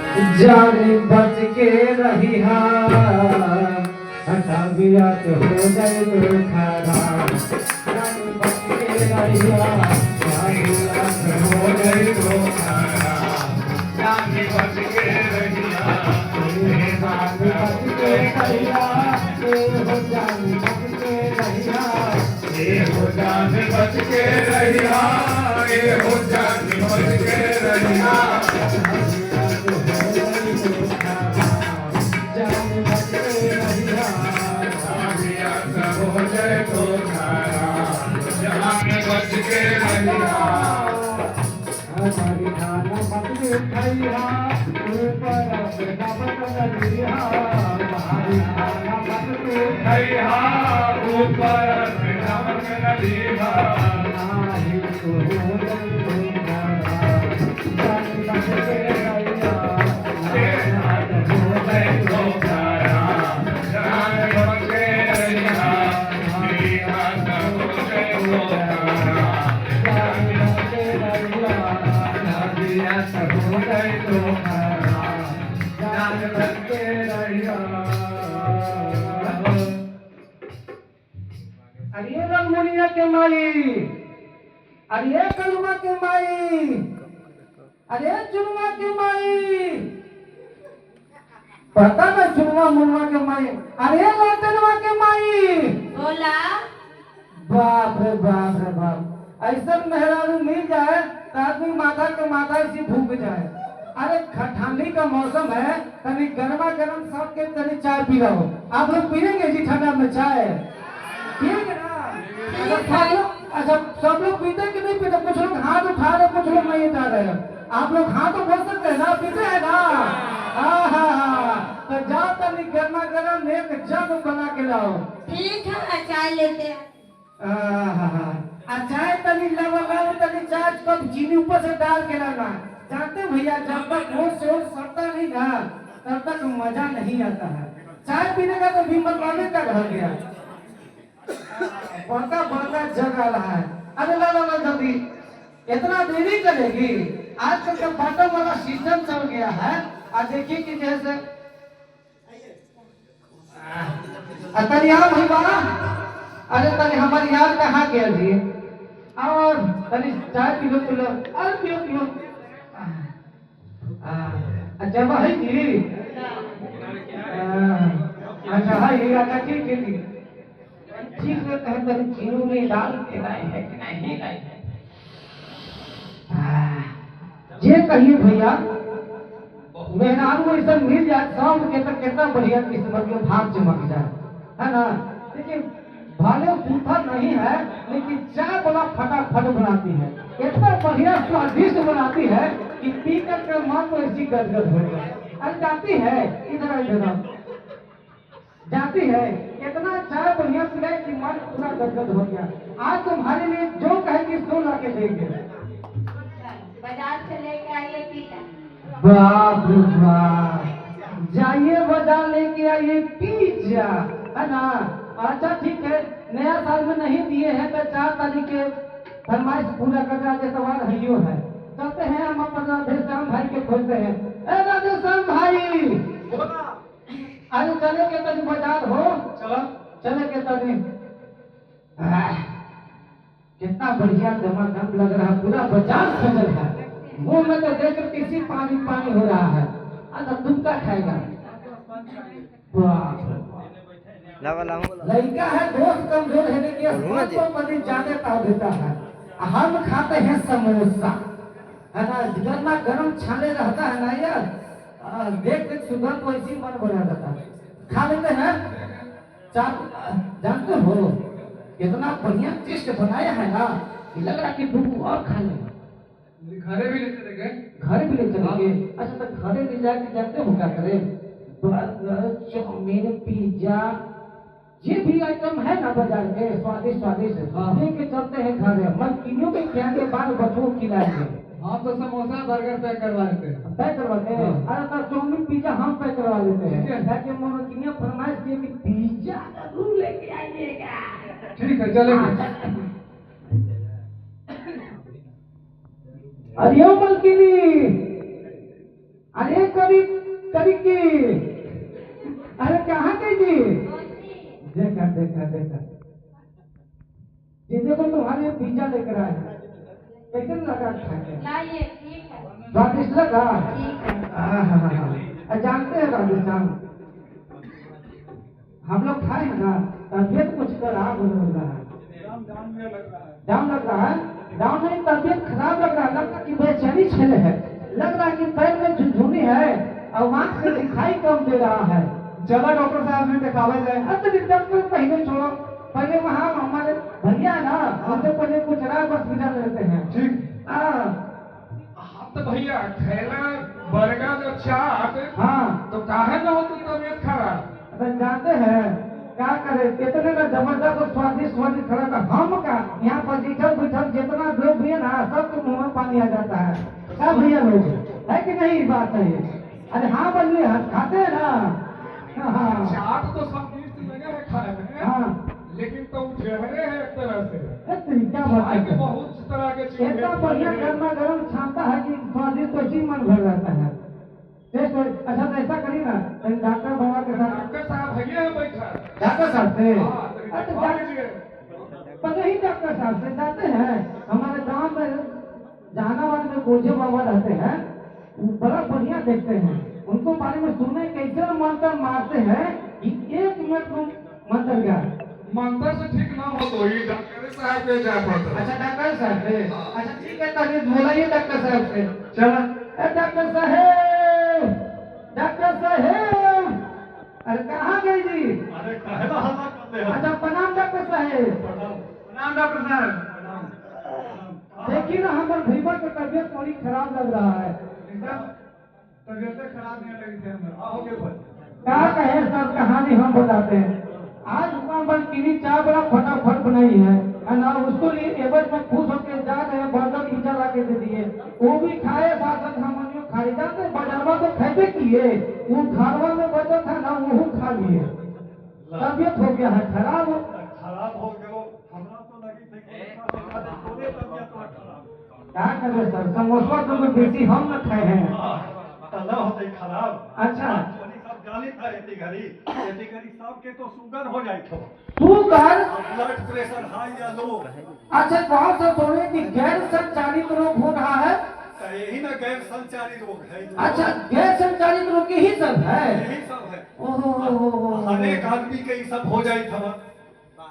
जानी बच के रही तबीयत हो जाए खराब, जानी बच के रही तबीयत हो जाए तो खराब, जानी बच के रहिया, जानी बच के रहिया, हो जानी बच के रहिया, ए हो जानी बच के रहिया, ए हो जानी बच के रहिया, जानी बच के रहिया, तबीयत हो जाए तो खराब, जानी बच के रहिया। हमारी खाना मत खाइहा, ऊपर अपना मत डलिहा, हमारी खाना मत खैहा ऊपर नमक नदीहा, नाही तो हो जाए तो खराब, जानी बच के रहिया, हो जाए तो खराब, जानी बच के रहिया, तबीयत हो जाए तो खराब, जानी बच के रहिया, तबीयत हो जाए तो खराब, जानी बच के रहिया। अरे रंगमुनिया के माई, अरे कलुआ के माई, अरे चुनुआ के माई, पता ना चुनुआ मुनुआ के माई, अरे लाटनवा के माई। बोला। बाप रे बाप रे बाप, ऐसा मेहरारू मिल जाए तो आदमी माथा के माथा इसी भूख जाए। अरे ठंडी का मौसम है, तनी गर्मा गर्म सबके तनी चाय पी रहो। आप लोग पिएंगे जी ठंडा में चाय? पिएंगे ना? अच्छा सब लोग, अच्छा सब लोग पीते कि नहीं पीते? कुछ लोग हाथ उठा रहे, कुछ लोग नहीं उठा रहे। आप लोग हाथ तो बोल सकते हैं ना, पीते हैं ना? हाँ हाँ हाँ, तो जाओ तनी गर्मा गर्म एक जग बना के लाओ। ठीक है, चाय लेते हैं। आ चाय तनी लगा तनी चाय कप चीनी ऊपर से डाल के लाना। जानते हो भैया, जब तक वो शोर सड़ता नहीं ना तब तक मजा नहीं आता है। चाय पीने का तो भी मतलब का रह गया, बड़का बड़का जग आ रहा है। अरे ला ला ला जल्दी, इतना देरी करेगी? आजकल का बटन वाला सिस्टम चल गया है। और देखिए कि जैसे तनी आओ भाई बा, अरे तनी हमारे यार कहाँ गया जी? और तनी चाय पी लो, पी लो, अरे पियो पियो। अच्छा भाई जी, अच्छा भाई, अच्छा ठीक ठीक ठीक ठीक है। कहीं तनी चीनी में डाल के लाए है कि नहीं लाए है? जे कहिए भैया, मेहरारू ऐसा मिल जाए सब के तो कितना बढ़िया किस्मत के भाग चमक जाए, है ना? लेकिन भले सूखा नहीं है, लेकिन चाय बड़ा फटाफट बनाती है, इतना बढ़िया स्वादिष्ट बनाती है कि पी कर के मन तो ऐसी गदगद हो जाए। अरे जाती है इधर इधर जाती है, इतना चाय बढ़िया पिलाए कि मन पूरा गदगद हो गया। आज तुम्हारे लिए जो कहेंगे सो ला के देंगे। बाजार से लेके आइए पिज्जा। बाप रे बाप, जाइए बाजार लेके आइए पिज्जा, है ना? अच्छा ठीक है, नया साल में नहीं दिए हैं तो 4 तारीख के फरमाइश पूरा कर आज एतवार है है। चलते हैं हम अपन राधेश्याम भाई के खोजते हैं। ए राधेश्याम भाई, अरे चले के तनी बाजार हो, चलो चले के तनी। कितना बढ़िया दमादम लग रहा है, पूरा बाजार सजल है। मुंह में तो देख कर किसी पानी पानी हो रहा है। अच्छा तुम क्या खाएगा? लड़का है दोस्त कमजोर है लेकिन ज्यादा ताव देता है। हम खाते हैं समोसा, है ना? गर्मा गर्म छाले रहता है ना यार, देख देख सुगंध वैसी मन बना जाता है, खा लेते हैं। जानते हो इतना बढ़िया टेस्ट बनाया है ना कि लग रहा कि डूबू और खा ले। घरे भी ले चले गए, घरे भी ले चले गए। अच्छा तो घरे ले जाके जानते हो क्या करे? बर्गर, चाउमीन, पिज्जा, ये भी आइटम है ना बाजार के स्वादिष्ट स्वादिष्ट, लेके चलते हैं घरे। मलकिनियों के खाने के बाद बच्चों को खिलाएंगे। हम तो समोसा बर्गर पैक करवा लेते हैं। पैक करवाते हैं? अरे तो चाउमीन पिज्जा हम पैक करवा लेते हैं, ताकि मलकिनियां फरमाइश किए कि पिज्जा जरूर लेके आइएगा। ठीक है चलेंगे। अरे ओ मलकिनी, अरे करी करी की, अरे कहाँ गई जी? देखा देखा देखा, ये देखो तुम्हारे पिज्जा लेकर आए हैं। कैसे लगा खा के? लाइए, ठीक है। स्वादिष्ट लगा? ठीक है। हाँ, जानते हैं राधेश्याम, हम लोग खाए हैं ना, तबियत कुछ खराब हो रहा है। डाउन लग रहा है? डाउन नहीं, तबियत खराब लग रहा है। लगता कि बेचैनी छेले है, लग रहा है कि पैर में झुनझुनी है और आँख से दिखाई कम दे रहा है। चलो डॉक्टर साहब ने दिखावे जाए। अरे डॉक्टर पहले छोड़ो, पहले वहाँ हमारे भैया ना, उनसे पहले कुछ राय बस विचार लेते हैं। ठीक। हाँ। हाँ तो भैया खैला बर्गर और चाट, हाँ, तो काहे ना हो तो तबीयत खराब? अरे जानते हैं क्या करे, इतने ना जबरदस्त और स्वादिष्ट स्वादिष्ट खाना था हम का यहाँ पर बैठल बैठल जितना लोग भी है ना, सबके मुंह में पानी आ जाता है। क्या भैया लोग है कि नहीं? बात है। अरे हाँ बोलिए, हाँ, खाते हैं ना। हाँ। चाट तो स्वादिष्ट लगे है खाए में, हाँ, लेकिन तो जहरे है एक तरह से। अरे क्या बात खाए के है, बहुत तरह के चीज इतना बढ़िया गर्मा गर्म छानता है कि स्वादिष्ट तो जी मन भर जाता है। टेस्ट। अच्छा तो ऐसा करिए ना, कहीं डॉक्टर बाबा के साथ। डॉक्टर साहब भैया है बैठा। डॉक्टर साहब से? हाँ, तो अरे दिखा लीजिए। पर नहीं, डॉक्टर साहब से जाते हैं। हमारे गांव में जहानाबाद में गोजे बाबा रहते हैं, वो बड़ा बढ़िया देखते हैं। उनको बारे में सुने कैसे मंत्र मारते हैं कि एक मिनट में मंत्र गया। मंत्र से ठीक ना हो तो ये डॉक्टर साहब के जाए पड़ता। अच्छा डॉक्टर साहब से, अच्छा ठीक है, तभी बुलाइए डॉक्टर साहब से। चलो डॉक्टर साहेब, डॉक्टर साहेब, अरे कहाँ गई जी? अरे काहे ला हल्ला कर दे हो? अच्छा प्रणाम डॉक्टर साहेब। प्रणाम डॉक्टर साहब। देखिए ना, हमारे भैया का तबीयत थोड़ी खराब लग रहा है। तबीयत खराब नहीं लगी थी हमरा। हो गए भाई। क्या कहे सर, कहानी हम बताते हैं। आज दुकान पर चीनी चाय बड़ा फटाफट बनाई है और ना उसको लिए एवज में खुश होकर जा रहे हैं, बर्गर पिज्जा ला के दे दिए, वो भी खाए, साथ साथ हम खाए। जानते बाजारवा तो खाते किए, वो घरवा में बचा था ना, वो खा लिए, तबीयत हो गया है खराब। खराब हो गयो हमरा तो लगी थे कि तोरे तबीयत खराब। क्या करे सर, समोसा तो बेसी हम न खाए हैं। तला होते खराब। अच्छा तोनी सब जानी था एती घड़ी, एती घड़ी सबके तो शुगर हो जाए थो, शुगर, ब्लड प्रेशर हाई या लो। अच्छा कौन सा बोले कि गैर संचालित रोग हो रहा है? तो यही ना गैर संचारी रोग है। अच्छा गैर संचालित रोग यही सब है, यही सब है। ओहो, हर एक आदमी के ये सब हो जाए था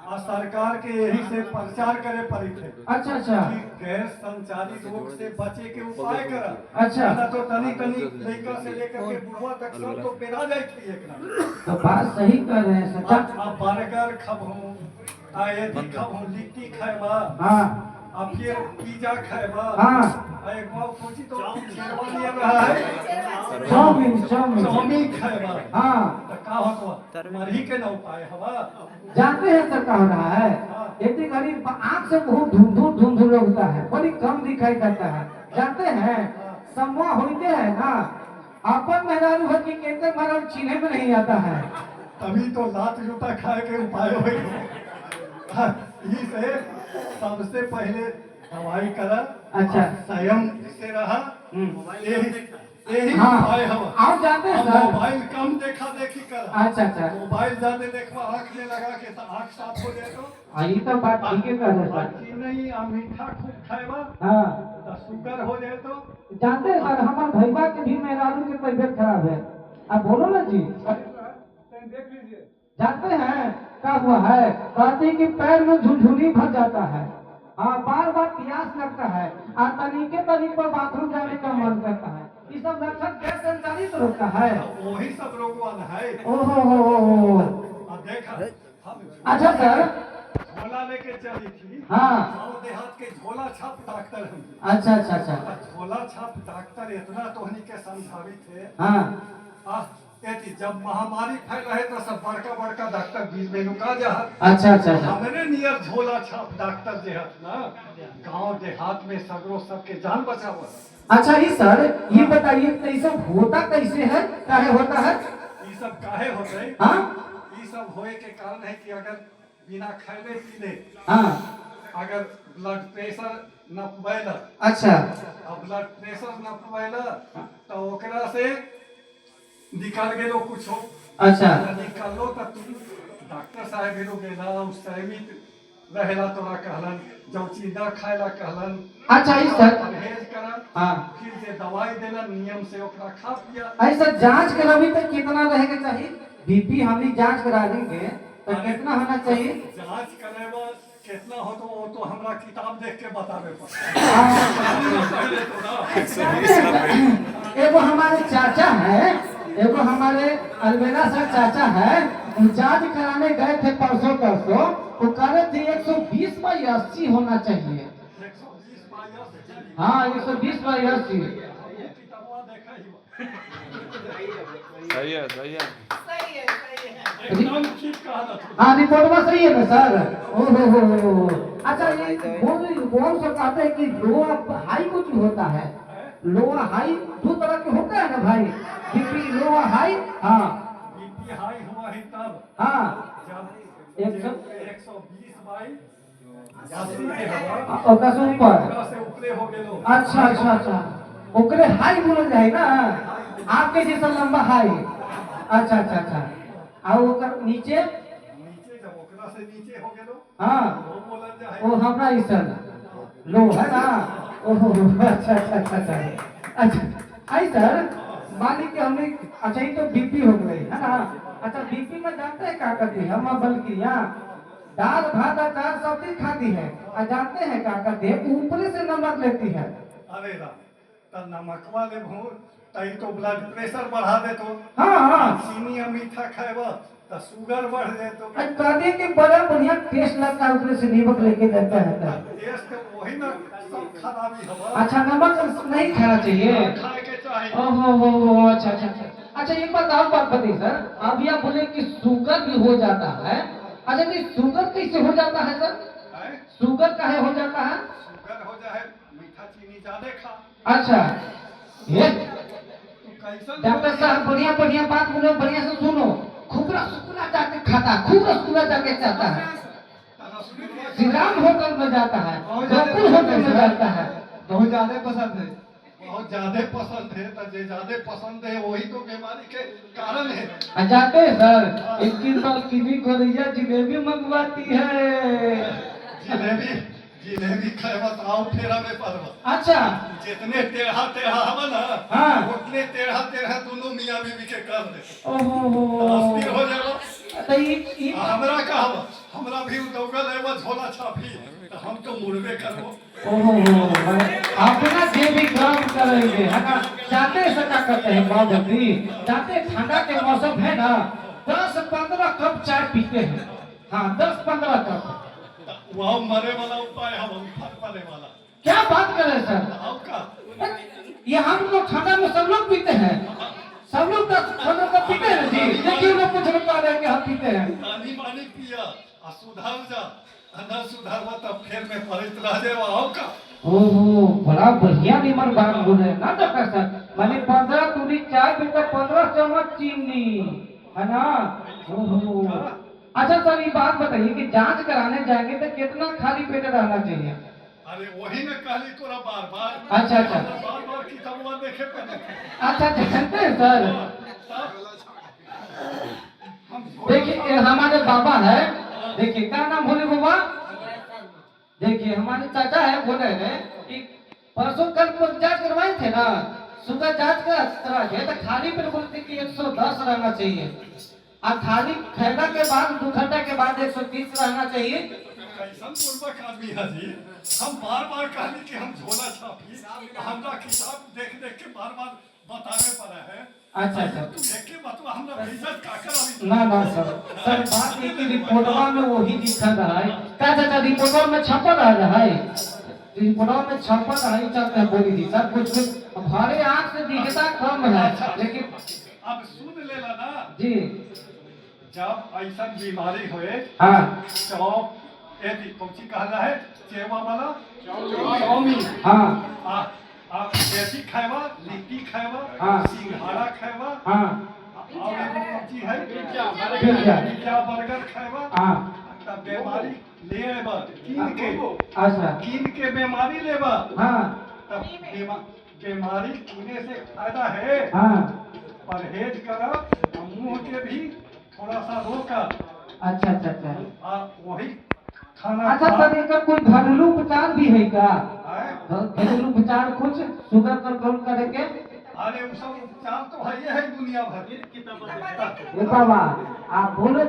आ सरकार के यही से प्रचार करे पड़ी थे। अच्छा अच्छा कि गैर संचारी रोग से बचे के उपाय करा। अच्छा ना तो तनी तनी लड़का से लेकर के बुढ़वा तक सब तो पेरा जाए थी एकरा। तो बात सही कर रहे हैं सर। आप बर्गर खबहूं, आ यदि खबहूं लिट्टी खाएबा, हाँ, आ फिर पिज्जा खाएबा, हाँ, आ एक बार सोची तो शेरवा लिया रहा है, चाउमीन चाउमीन चाउमीन खाएबा, हाँ, तो का होतवा मरही के ना उपाय हवा। जानते हैं सर का हो रहा है, इतनी गरीब आंख से बहुत धुंधुर धुंधुर लगता है, बड़ी कम दिखाई देता है। जानते हैं समूह होते हैं ना, अपन मेहरारू है कि केंद्र मेहरारू चिन्हे में नहीं आता है। तभी तो लात जूता खाए के उपाय हो। इसे सबसे पहले दवाई करा। अच्छा। संयम से रहा, यही यही हाँ। उपाय हवा। आप जानते हैं अब सर। मोबाइल कम देखा देखी करा। अच्छा अच्छा। मोबाइल ज्यादा देखवा आंख में लगा के तो आंख साफ हो जाए तो। हाँ, ये तो बात ठीक है कह रहे सर। चीनी आ मीठा खूब खाएबा हाँ, तो शुगर हो जाए तो। जानते हैं सर, हमारे भैया के भी मेहरारू की तबीयत खराब है। आप बोलो ना जी। देख लीजिए। जानते हैं क्या हुआ है? कहते हैं कि पैर में झुनझुनी भर जाता है, हाँ, बार बार प्यास लगता है और तरीके तरीके पर बाथरूम जाने का मन करता है। ये सब लक्षण गैर संचालित रोग का है। वही सब रोगवान है। ओहो हो हो हो। आ देखा हम अच्छा सर। झोला लेके चली थी। हाँ। गाँव देहात के झोला छाप डॉक्टर हम। अच्छा अच्छा अच्छा। झोला छाप डॉक्टर इतना तोहनी के समझावी थे। हाँ। आ एती जब महामारी फैल रहे तो सब बड़का बड़का डॉक्टर बीच में नुका जा। अच्छा अच्छा अच्छा। हमरे नियर झोला छाप डॉक्टर जे हत ना, गांव देहात में सगरो सबके जान बचाव। अच्छा ये सर ये बताइए तो ये सब होता कैसे है, काहे होता है? ये सब काहे होते? हाँ, ये सब होए के कारण है कि अगर बिना खाने पीने हाँ, अगर ब्लड प्रेशर नपबैला। अच्छा। आ ब्लड प्रेशर नपबैला तो ओकरा से निकल गेलो कुछो। अच्छा। निकलो तो तू डॉक्टर साहब भी गेला, उस सहमित रहेला तोरा कहलन जब चीज ना खाएला कहलन। अच्छा ई सर। परहेज करा। हाँ। फिर जे दवाई देलन नियम से ओकरा खा पिया। ऐसा जांच कराबी तो कितना रहे के चाहिए? बीपी हमनी जांच करा देंगे तो कितना होना चाहिए? जांच करेबा कितना हो तो वो तो हमरा किताब देख के बतावे पड़ता। पहले तो ना एगो हमारे चाचा है, एगो हमारे अलबेला सर चाचा है, वो जांच कराने गए थे परसों परसों, वो कह रहे थे 120/80 होना चाहिए। 120/80। हाँ, 120/80। किताबवा देखा ही बा। सही है, सही है। सही है, सही है। एकदम ठीक कहला तू। हाँ, रिपोर्ट में सही है ना सर? ओ हो हो हो। अच्छा, ये कौन कौन सा कहते हैं कि लो हाई कुछ होता है? लो हाई दो तरह के होता है ना भाई, बीपी लो हाई। हाँ, बीपी हाई हुआ है तब हाँ जब 120 120/80 के हवा ओकरा से ऊपर। ओकरा से ऊपरे हो गेलो। अच्छा अच्छा अच्छा, ओकरे हाई बोलल जाए ना, आपके जैसा लंबा हाई। अच्छा अच्छा अच्छा, और ओकर नीचे? नीचे जब ओकरा से नीचे हो गेलो हाँ, वो बोलल जाए वो हमरा ऐसा लो है ना। ओहो, अच्छा अच्छा अच्छा अच्छा अच्छा। आई सर मालिक के हमने, अच्छा ये तो बीपी हो गई है ना। अच्छा, बीपी में जानते हैं क्या करती है हम? बल्कि यहाँ दाल भात अचार सब्जी खाती है और जानते हैं क्या करती है? ऊपर से नमक लेती है। अरे राम, त नमकवा लेबहु तई तो ब्लड प्रेशर बढ़ा देतो। हाँ हाँ। चीनी आ मीठा खाएबा त शुगर बढ़ जेतो। कहती कि बड़ा बढ़िया टेस्ट लगता है, ऊपर से नमक लेके जाता है तो। टेस्ट वही ना सब खराबी हवा। अच्छा, नमक नहीं खाना चाहिए? खाए के चाही। ओहो हो हो, अच्छा अच्छा अच्छा अच्छा। एक बात और बात बताइए सर, अभी आप बोले कि शुगर भी हो जाता है। अच्छा जी, शुगर कैसे हो जाता है सर? हैं? शुगर काहे हो जाता है? शुगर हो जाए मीठा चीनी ज्यादा खा। अच्छा, ये तू कैसन डॉक्टर साहब बढ़िया बढ़िया बात बोले, बढ़िया से सुनो। खूब रसगुल्ला जाके खाता, खूब रसगुल्ला जाके चाहता है, श्री राम होटल में जाता है, गोकुल होटल में जाता है। बहुत ज्यादा पसंद है। बहुत ज्यादा पसंद है तो जे ज्यादा पसंद है वही तो बीमारी के कारण है। आ जाते हैं सर, 21 साल की गोरैया जिलेबी मंगवाती है। जिलेबी जिलेबी खाएबा तो आओ फेरा में पड़बा। अच्छा। जितने टेढ़ा टेढ़ा हवा ना, हाँ। उतने टेढ़ा टेढ़ा दोनों मियाँ बीवी के कर दे। ओहो, अस्थिर हो जाएगा। तो ये आ हमरा का हवा, हमरा भी दौगल है झोला छापी तो हम तो मुड़बे करबो। ओहो, अपना जे भी काम करेंगे है ना, जाते सका करते हैं माँ बकरी जाते। ठंडा के मौसम है ना, 10-15 कप चाय पीते हैं। हाँ, 10-15 कप। वह मरे वाला उपाय हम फल पड़े वाला। क्या बात कर रहे हैं सर? आओ का ये हम लोग ठंडा में सब लोग पीते हैं, सब लोग 10-15 कप पीते हैं जी। देखिए लोग कुछ लोग कह रहे हैं कि हम पीते हैं। पानी पानी पिया आ सुधर जा, आ न सुधरबा तब फेर में पड़ैत रह जाए। आओ का ओहो, बड़ा बढ़िया निमन बात बोल रहे हैं ना डॉक्टर साहब। माने 15 तुरी चाय पीता, 15 चम्मच चीनी है ना। ओहो, अच्छा सर, ये बात बताइए कि जांच कराने जाएंगे तो कितना खाली पेट रहना चाहिए? अरे वही ना कहली तोरा बार बार। अच्छा अच्छा। बार बार किताबवा देखे पड़े। अच्छा, जानते हैं सर, हम देखिए हमारे बाबा है, देखिए क्या नाम बोले बाबा? देखिए हमारे चाचा है, बोले हैं कि परसों कल जांच करवाए थे ना, शुगर जांच करा के तो खाली पेट बोलते कि 110 रहना चाहिए, और खाली खाना के बाद 2 घंटा के बाद 130 रहना चाहिए। कैसन पूर्वक आदमी है जी। हम बार बार कहली कि हम झोला छापी, हमरा किताब देख देख के बार बार बतावे पड़ा है। अच्छा अच्छा। तू देख के बतवा हमरा बेइज्जत का कर। ना ना सर, सर बात ये कि रिपोर्टवा में वही लिखल है। का चाचा रिपोर्टवा में छपल है? रिपोर्टवा में छपल है चाचा बोली थी सर, कुछ कुछ हमारे आंख से दिखता कम है लेकिन अब सुन लेला ना जी। जब ऐसा बीमारी होए हाँ चौप यदि कौची कहला है चेवा वाला चाउमीन। हाँ आ आ ऐसी खाएबा, लिट्टी खाएबा, हाँ। सिंघाड़ा खाएबा, हाँ और एगो कौची है पिज्जा। पिज्जा बर्गर खाएबा हाँ तब बीमारी ले आबा कीन के। अच्छा। कीन के बीमारी लेबा। हाँ। तब बीमारी कीने से फायदा है। हाँ। परहेज करा, मुंह के भी थोड़ा सा रोका। अच्छा अच्छा अच्छा। आ वही खाना। अच्छा सर, एकर कोई घरेलू उपचार भी है का? आए? घरेलू उपचार कुछ शुगर कंट्रोल करे के? अरे वो सब उपचार तो है ही है दुनिया भर। ए बाबा, आप बोले।